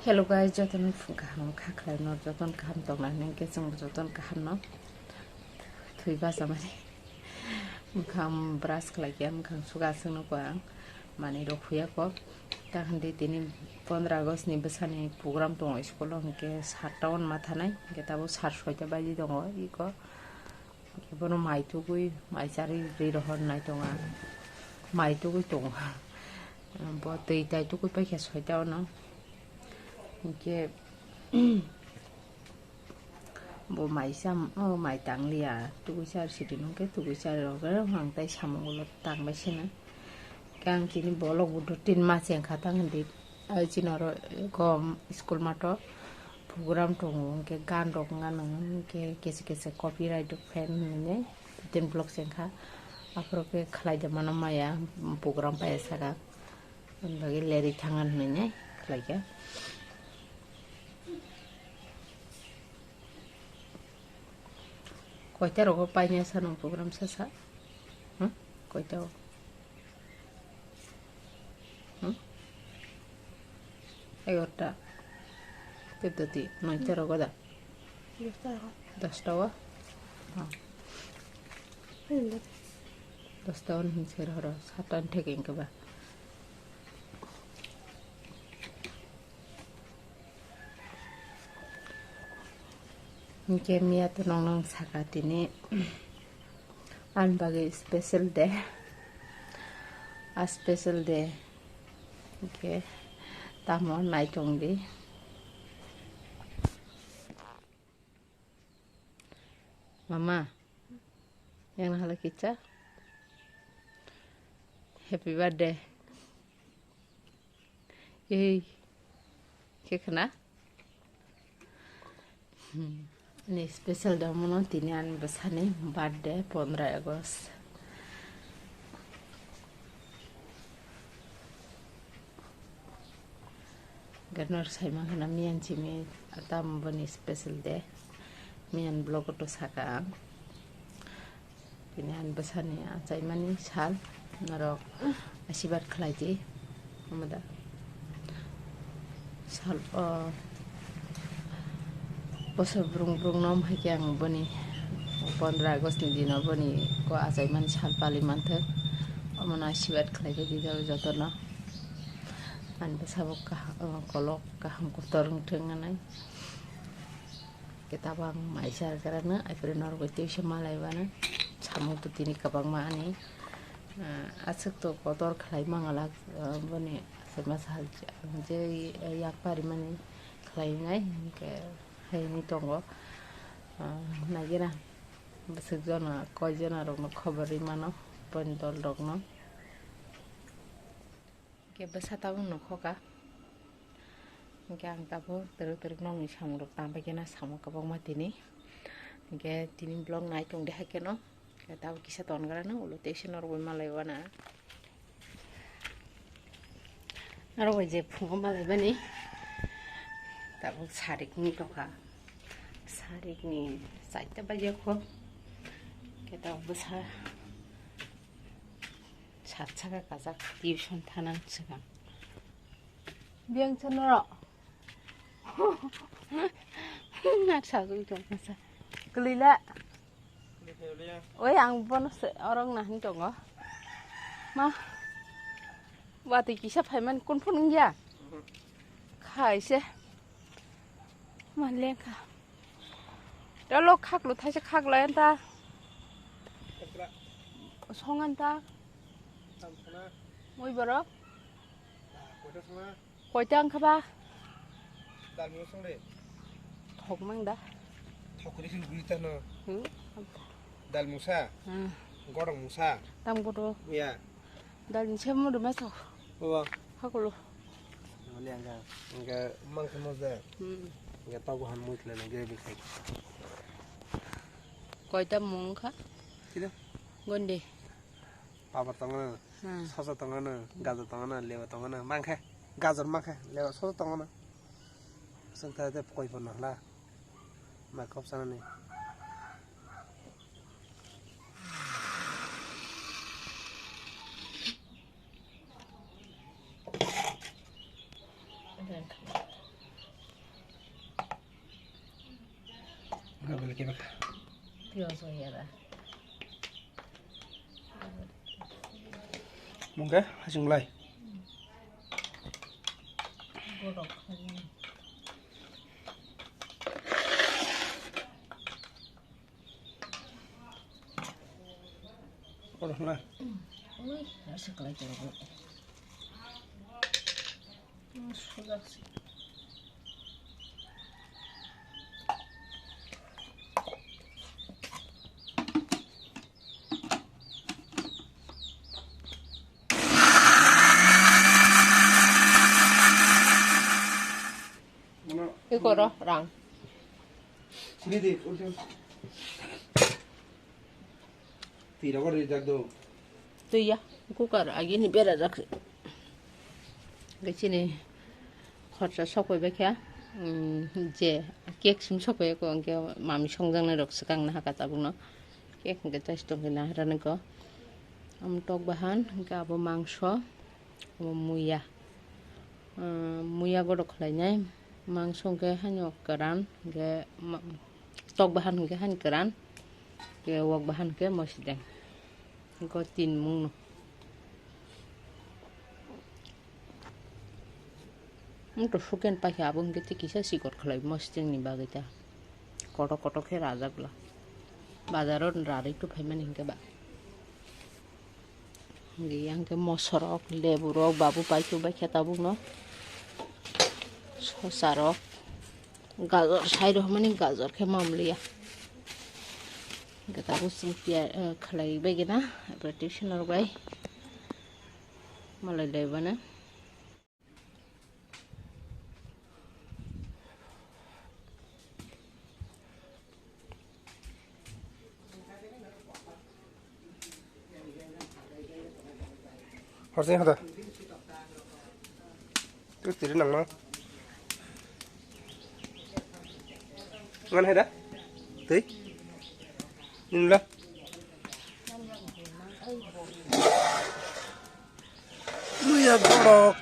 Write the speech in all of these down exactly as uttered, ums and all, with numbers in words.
Hello guys, jotono phung kaham kha khlai no, jotono kaham tong nai hwnwi khe chwng jotono kaham no thwi basa mani. Mwkhang brush khlai khe mwkhang suga aswk nugo ang, mani rok huya kok. Ta hwndi tini pondro August ni bwsani program tongo school o, hwnkhe satta on ma thanai, hwnkhe tabuk sar soita baji tongo iko. Bono mai tugwi, mai charwi ri rohor nai tongo ang. Mai tugwi tongo. Bo twi tai tugwi paikha soita ono. Hwnkhe bo mai cham-, o mai tangliya. Tugwi char sidi nungkhe tugwi char rogwi ang tai samung ulo tangbai sino. Khe ang chini bolok bo tin mas wngkha tang hwndi. Ai chini oro gom school mato program tongo, hwnkhe gan rok wngkha nang, hwnkhe kese kese copyright rok fan hwnwi tin vlog se wngkha. Aphuru khe khlai de mano maya, program paiya saka, ani bagwi lerwi thang hwnwi khlai kha. Koita rogo paina sa nung program sasa? Hmm? Koita o? Hmm? Egarota. Tei doti, noita rogo da? Dosta rogo. Dosta o? Hmm. Dosta o ni hinwi horo, sata ni theke wngkha ba? Hwnkhe miya to nong nong saka tini ani bagwi special day, a special day. Hwnkhe tamo nai tong di. Mama, yang hala kicha. Happy birthday. Ei, khe khna? Hmm. Ani special da mono tini ani bwsani birthday, pondro August. Ganor saimang khna miyan chimi atam boni special day. Miyan vlog to saka ang. Bini ani bwsani achaimani sal norok asibat khlai di. Omo da sal o bosor brung brung nom hai khe ang boni pondro August ni dino boni ko achaimani sal pali manthok. Omono asibat khlai di jotono. Ani bwsabo kaham, kolok kaham kotor wngthung hinwi. Khe tabang mai sar karano, aifre norok bai tei se malai bana. Samung to tini kwbangma ani, ah, aswk to kotor khlai mangalak, ah, boni aswk masa je yak parimani khlai nai, hwnkhe haini tongo, ah, naigena bwswk jona koi jona rokno khobor ri mano, boni dol rokno. Hwnkhe bwsa tabuk nokhoka. Hwnkhe ang tabuk twrwk twrwk nokni samung rok tangbai khe na samung kwbangma tini. Hwnkhe tini vlog nai tong de hai kheno. Hwnkhe tabuk kisa tongra no ulo tei se norok bai malai wana. Norok bai je phungo malai bani. Tabuk sarik ni tokha. Sarik ni chaita baje kho. Hwnkhe tabuk bwsa. Sat saka kajak tuition thanang swkang. Biyang chano ro. Na sajui tong masa. Kelila. Oi, ang bono se orang nahin tongo. Ma. Watui kisa phaiman kun phun ya. Khai se. Ma lengkha. Talo khaklo thaisa khaklo enta. Song anta. Moi borok. Koita wngkha ba? Thok mang da. Thokri sing guri tano. Hmm? Dal musa. Hmm. Gorong musa. Tam koto. Ya. Dal ni sem mudu meso. Wa. Hakulo. Mali angka, angka mang khe moja. Hmm. Angka tago han mui khlai na gravy khai. Koita mung kha? Sida. Gonde. Pabar tongo na, hmm. Soso tongo na, gajor tongo na, lewa tongo na, mang khe. Gajor mang khe, lewa soso tongo na. Sung ta te koi pon na hla. Mai kop sana ni. Kebek. Piyaj hoya da. Mungke hachung lai. Godok. Oro hwnla. Ui, asa kwlai tongo. Sujak se. Iko ro, rang. Sini di, ulti. Twi rogo rijak do. Twi ya, cooker agini berajak. Hwnkhe chini khorsa sokpaibaikha, um, je cake sim sokpaiya khe hwnkhe mami songjaknai rok swkang nahakha tabukno. Cake hwnkhe tei tongkhe naharani kho. Omo tok bahan, hwnkhe abo mangso, omo muya. Ah, muya godok khlainai, mangso hwnkhe haino kwran, hwnkhe ma-, tok bahan hwnkhe haino kwran, hwnkhe wak bahan hwnkhe mosideng. Hwnkhe o tin mungno. Moto sukhen paikha, abo hwnkhe tei kisa sikot khlai mosidengni bagwi ta. Kotok kotok khe rajak bwla. Bazaro rarwi tuphaimani hwnkhe ba. Hwnkhe yang khe mosorok, leburok, babu pai chubaikha tabukno. Sosarok, gajor, sairok hwnmani gajor khe mamliya. Hwnkhe tabuk chwng tiyar, eh, khlaibaigena, practitioner bai. Malai laibana. Horsing hoda. Tu tiri nang ma. Ngan hai da? Tei? Nini la? Muya godok.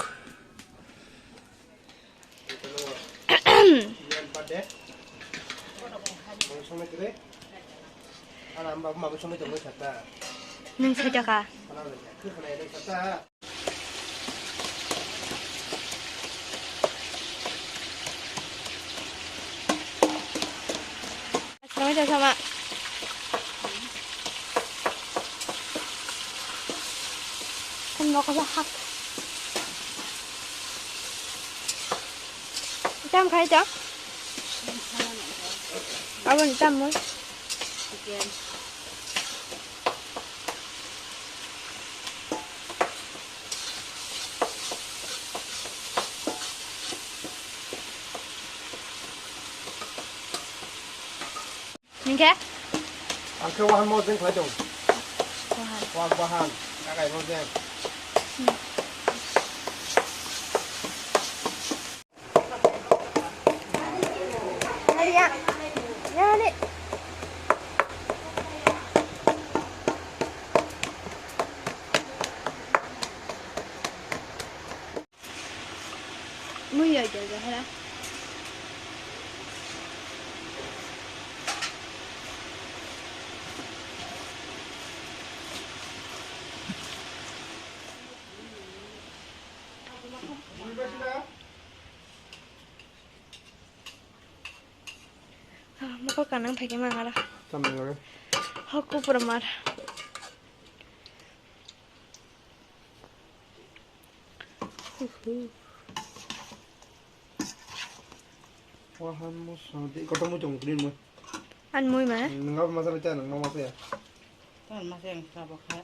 Nwng sai taka. Samai ta sama. Kan mau kasih hak. Tam khai ta? Abang tam mau. Ningke? Ang khe wahan mojeng khlai tong. Wahan. Wak bahan, kakai mojeng. Hmm. Ari ya. Ya, ni. Mui ya ya ya hara. Ah, mokol kanang phaikhe mangala. Tamni bagwi? Hok kupur mar. Wahan mo sadi kotor mo tong green mo. An mui ma? Nang apa masalah cah nang mama saya. Ton masih yang sabo kha.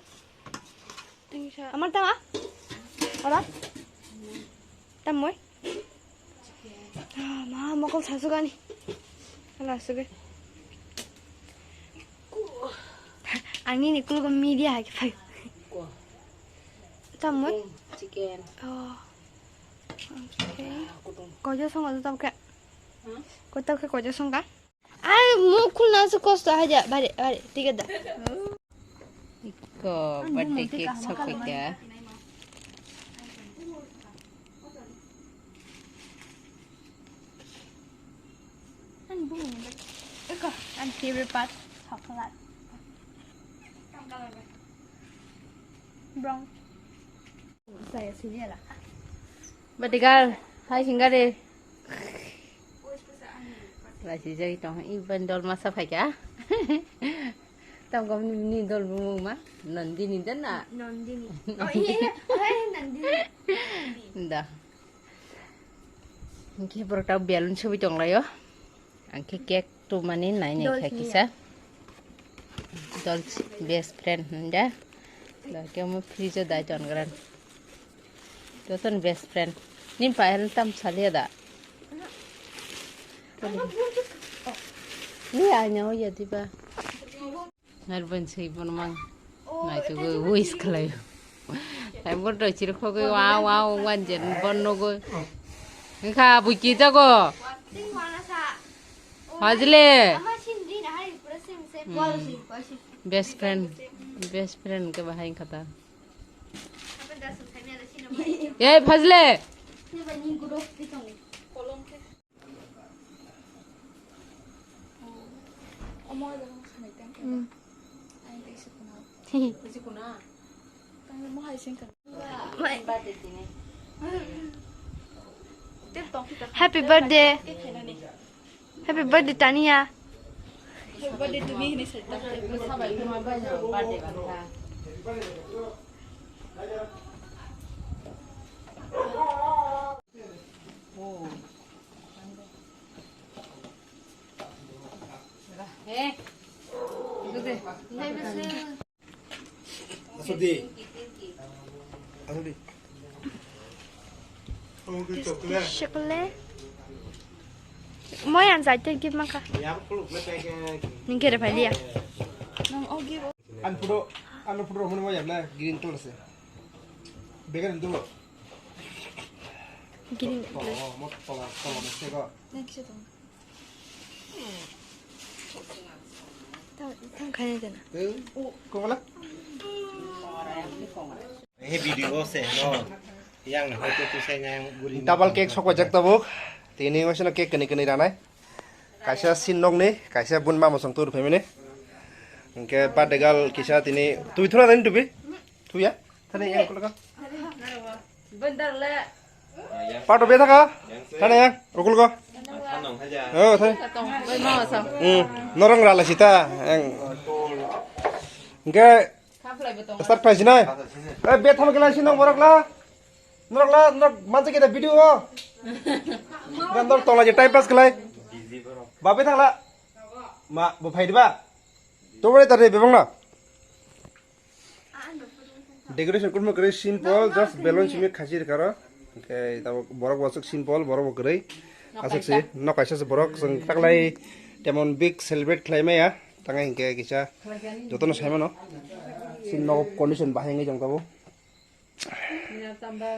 Amar tama? Ora? Tam moi? Ah, ma mokol sasugani. Ala suge. Ang nini kulugo media hai khe phai. Tam moi? Chicken. Oh. Okay. Kojo songo tam khe. Ko tam khe kojo songka. Ai, muk khulna se kosto haja, bare, bare, tiga da. Iko birthday cake sokphaikha. My favorite part, chocolate. Brown. Saya sini lah. Badigal, hai singare. Lasi jai tong, iban dol masa phaika. Tam kom ni dol bumung ma, Nandini dan na. Nandini. Oh iya, iya. Oh, iya, Nandini. Da. Hingke borok ta balloon subi tong laio. Ang khe cake tumani nai nai kha kisa. Dolce best friend hwnda. Da kemo fridge o dai ton gran. Joton best friend. Nim pa hel tam salia da. Ni anya o ya diba. Narbon sei bono mang. Nai tu go wish khlai. Hai bo to chir kho go wa wa wan jen bon no go. Kha bu ki jago. Hajle. Best friend. Best friend ke bahai khata. Ye Fazle. Happy birthday. Happy birthday, Tania. Happy birthday to me, hinwi sir. Asudi. Asudi. Chocolate. Moi ang jai tei gift mangkha. Ningkhe re phai liya. Ang photo, ang photo rok hwnwi ma yabla green color se. Began dulu. Green. Oh, mo tola, tola mo sego. Next to. Tang, tang khaina jana. Kobala? He video se no. Yang na hoite tu sai yang guri. Double cake sok pajak tabuk. Tini masih no cake kani kani ranai. Kaisa sin nok ni, kaisa bun mama song tur family. Hingke birthday girl kisa tini tui thura tani tubi. Tuya. Thani yang kulaka. Pato be thaka? Thana yang, rukul ko? Oh, thani. Hmm, norong rala sita. Yang. Hingke start price nai. Eh, be thama kela sinong borok la. Norok la, norok mansa kita video o. Gan norok tola je time pass kelai. Babe thangla. Ma, bo phai diba? Tobore tare bebang na. Decoration kurma kare simple, just balloon simi khasi rikaro. Okay, tabo borok wasuk simple, borok bo kwrwi. Aswk si, nok kaisa se borok, chwng taklai temon big celebrate khlai maya. Tangai hinkhe kisa, jotono sai mano. Si nok condition bahai wngwi jong tabo.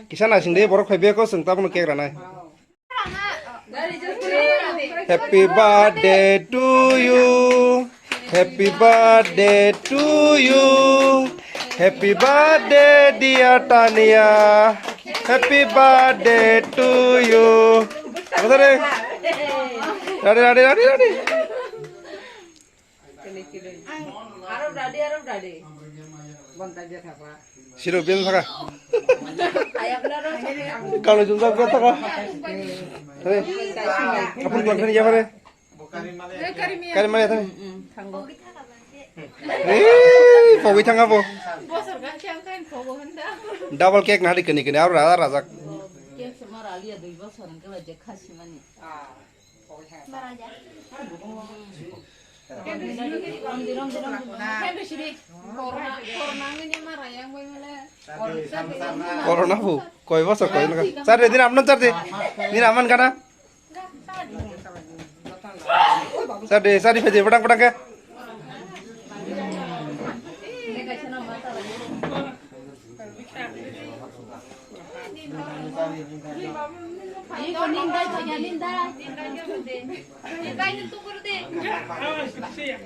Kisa naising de borok phai beko chwng tabono cake ranai. Happy birthday to you. Happy birthday to you. Happy birthday, dear Tania. Happy birthday to you. Apa tadi? Ready, ready, ready, ready. Aro dadi, aro dadi. Bonta dia thapa. Siro biang thaka. Ayakna ro. Kalau jumpa biang thaka. Hei. Apun tuan kan ya mare? Kari mare tadi. Hei, pogwi thanga po. Bosor kan siang kan pogo handa. Double cake nadi keni keni aro raja rajak. Cake semua rali ya dui bosor kan wajah khas mani. Corona bu, koi bosor koi nang. Sir, din apno sir, din aman kana? Sir, sir, pheje, batang batang ke.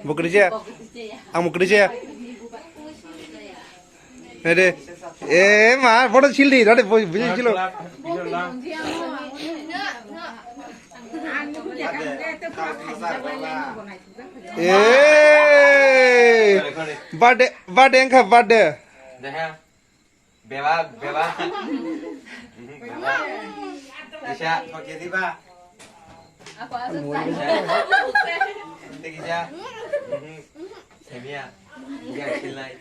Bukri je. Ang bukri je. Ede. E ma, bodo childi, rade bujil chilo. Eh, birthday, birthday wngkha, birthday. Deha, beba, beba. Beba. Isa, kau jadi ba? Aku asal. Isa. Isa. Semia. Iya, silai.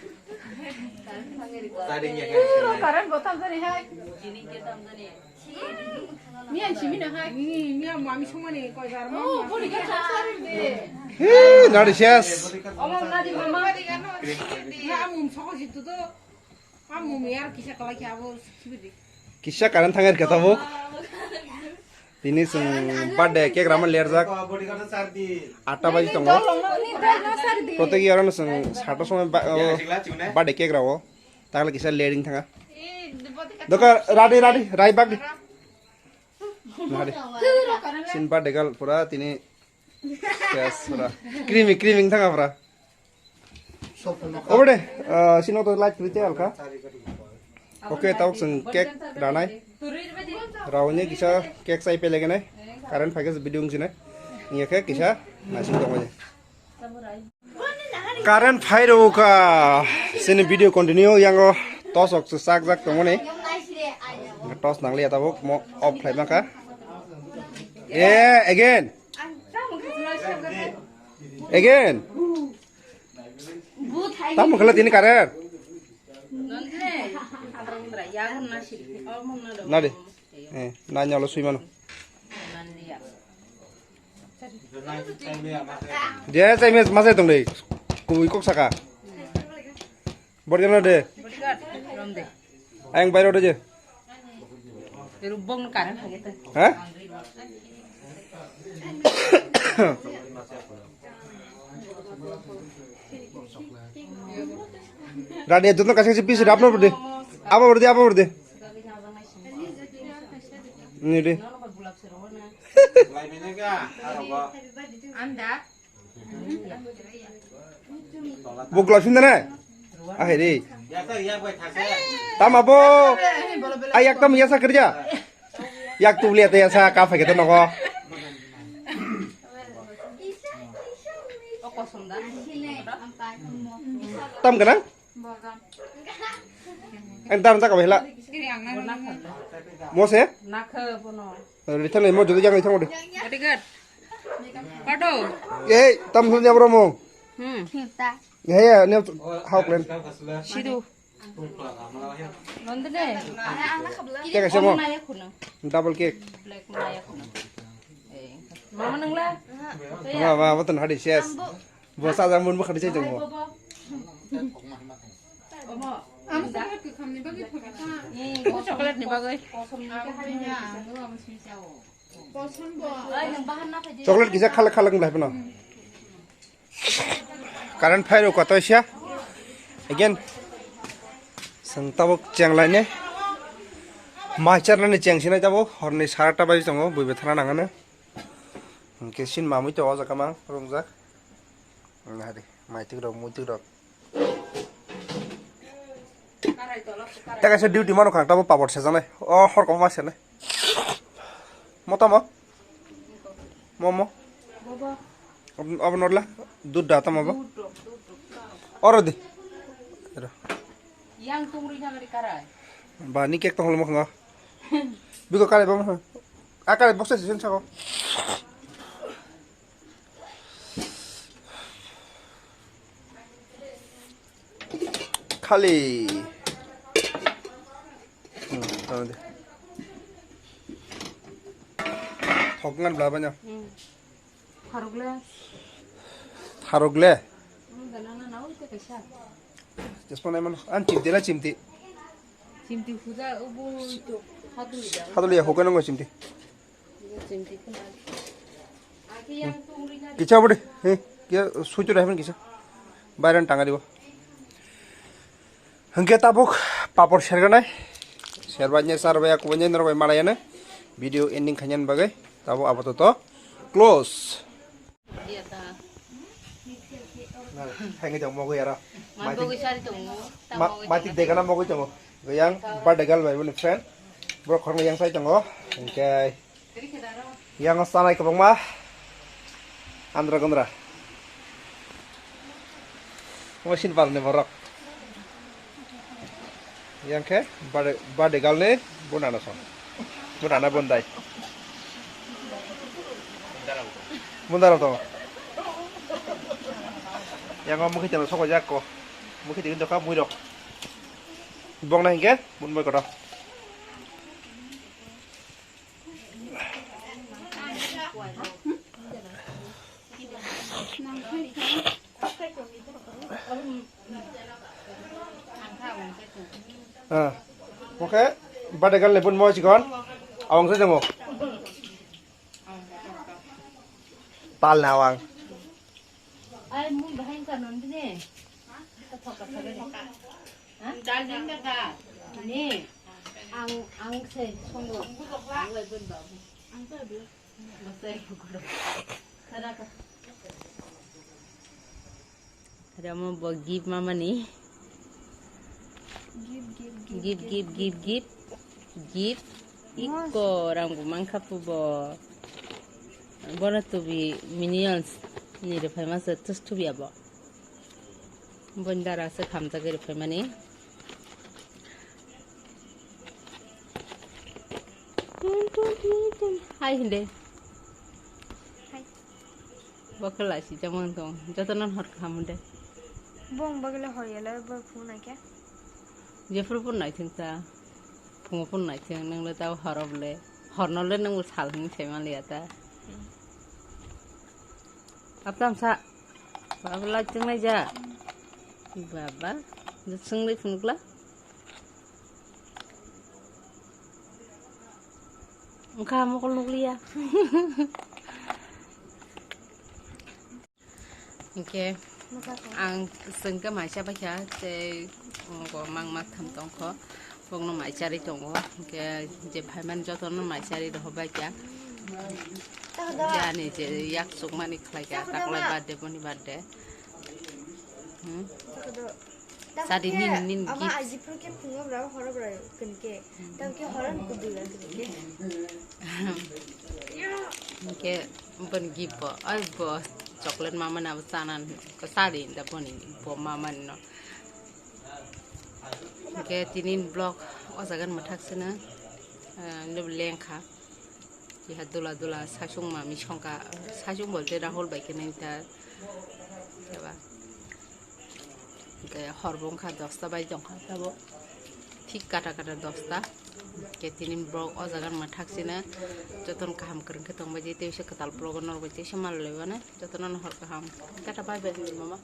Tadi iya, kan, silai. Karan botam tadi hai. Ini kita tadi. Mian simi na hai. Ni, ni mami sumani koi jar. Oh, bori ka sari de. He, nari ses. Omo nadi mama. Ya, mum soko situ tu. Kisa karan thangar kata bo. Tini sung birthday cake rama lerjak. Atta baji tongo. Protek yaro no sung sato somoi ba-, oh, birthday cake rawo. Takle kisa leding thanga. Doka radi radi rai bag. Nari. Sin birthday gal pura tini. Yes, pura. Creamy, creamy thanga pura. Over de, ah, sino to light kri te alka. Okay, tau sung cake ranai. Rauni kisa cake sai pele gane. Current phaikhe video wngsinai. Ngiya khe kisa nasing tongmani. Current phai rw kha. Sini video continue yango tos ok chak jak tongmani. Tos nang liya tabuk mo off khlai mangkha. Eh, again. Again. Tamo khala tini current. Nadi. Eh, nanya lo sui mano. Je, chai mes, masai tong dei. Kui kok saka. Borjana de. Ayang bairo de je. Rubong no current hage to. Ha? Rani, duno kasih si pisi dapno berde. Apa berde, apa berde? Ini deh. Anda. Bukla sindana. Ahiri. Tama bo. Ayak tam yasa kerja. Yak tu lihat yasa kafe kita nogo. Tam kenang? Entar entar kafe hela. Mose? Rithang mo jodo jang rithang mo de. Bodyguard. Pato. Ei, tam sun jabro mo. Hmm. He ya, ne hau klen. Sidu. Nondine. Cake ase mo? Naya khuna. Double cake. Black naya khuna. Eh. Mama nangla. Ma, ma, botan hadi ses. Bo sajak mun bo khadi sai tongbo. Omo. Ang sa khamni bagwi thangkha. Ni chocolate ni bagwi. Chocolate kisa khalak khalak wng lai phano. Current phai rw kotoi sia. Again. Seng tabuk cheng laine. Mai charnani cheng sinai tabuk horni sara ta bai tongo bui bethana nangano. Hingke sin mamui to o jaga mang rungjak. Nari, maitik rok, muitik rok. Teka se duty mano khang tabo papor sejanai. O hor kobo ma senai. Mo tamo? Mo mo? Abo norla? Dud da tamo bo? Oro di. Yang tungri jagari karai. Ba ni kek tong holmo khang. Biko karai bam ha. A karai boksa sisen sako. Khali. Hmm, tama de. Thok ngan bla banya. Hmm. Tharuk le. Tharuk le. Hmm, dana na na ui te kaisa. Jespo nai mano. An chimti la chimti. Chimti huda ubu to haduli da. Haduli ya hokan ngo chimti. Chimti khuna. Aki yang tungri na. Kicha budi. He, kia suchu dah men kicha. Bairan tangari bo. Hingke tabuk papor serganai. Serbainai, sarbaya, kubainai, norbai malayana. Video ending khainani bagwi. Tabuk apatot close. Hingke tong mogwi aro. Maitik degana mogwi tongo. Yang birthday girl bai boni friend. Borok khoroknwi yang sai tongo. Hingke. Yang sanai kwbangma andra gundra. Mo sin pal ni borok. Yang khe bade, bade gal ni bunda no son. Bunda na bundai. Bunda ro to. Yang mo mukhi teno sokojak ko. Mukhi teno kha mui rok. Bong na hingke bun bai koto. Ah, oke, bade gal lebun mo chikon, awang sa jango. Tal na awang. Ai, mui bahai ka non bini. Ka thok ka thok ni. Ha? Dal din da ka. Ni. Ang, ang se songo. Ang lai bun ba. Ang ta bi. Masai ko. Tara ka. Ramo bo gift mamani. Gift, gift, gift, gift, gift, gift, gift, gift. Ikko rang bo mankha pu bo. Bono tubi minions ni rwphai masa tus tubi abo. Boni dara se khamjagwi rwphai mani. Tun, tun, tun, tun. Hai hinde. Hai. Bo khe lai sijak mang tong. Joto no hor kaham de. Bong bagwi le hor yala bo phone naikhe. Jephuru phone naithung ta. Phungo phone naithung nang le tao horo bole. Horno le nang bo sal hing sai man liya ta. Hmm. Aptam sa. Baba lai chwng nai ja. Baba. Chwng le phunukla. Wngkha mokol nukliya. Hinkhe ang chwngkhe maisa baikha tei bo mang mak tham tongkho, bokno mai charwi tongo, hinkhe je phaimani jotono mai charwi rohor baikha. Jani je yak chukmani khlaikha, taklai birthday boni birthday. Hmm? Sadi nin, nin ama gift. Aji phuru khe phungo bra, horo bra kwnke. Tamo khe horo ni kudui bra kwnke. Hinkhe boni gift bo, ai bo chocolate mama na bo chana sadi da boni bo mama no. Hinkhe tini vlog o jaga ni mwthak sino, eh, lengkha. Keha dula dula saichung ma misongka, saichung bolte Rahul bai khe nai ta, eba. Hinkhe hor bo wngkha dosta bai tongkha tabo. Thik kata kata dosta. Hinkhe tini borok o jaga ni mwthak sino jotono kaham kwrwng khe tongbai di, tei se kwtal borok norok bai tei se mal laibai mano. Jotono no hor kaham. Tata bye bye hinwi mama.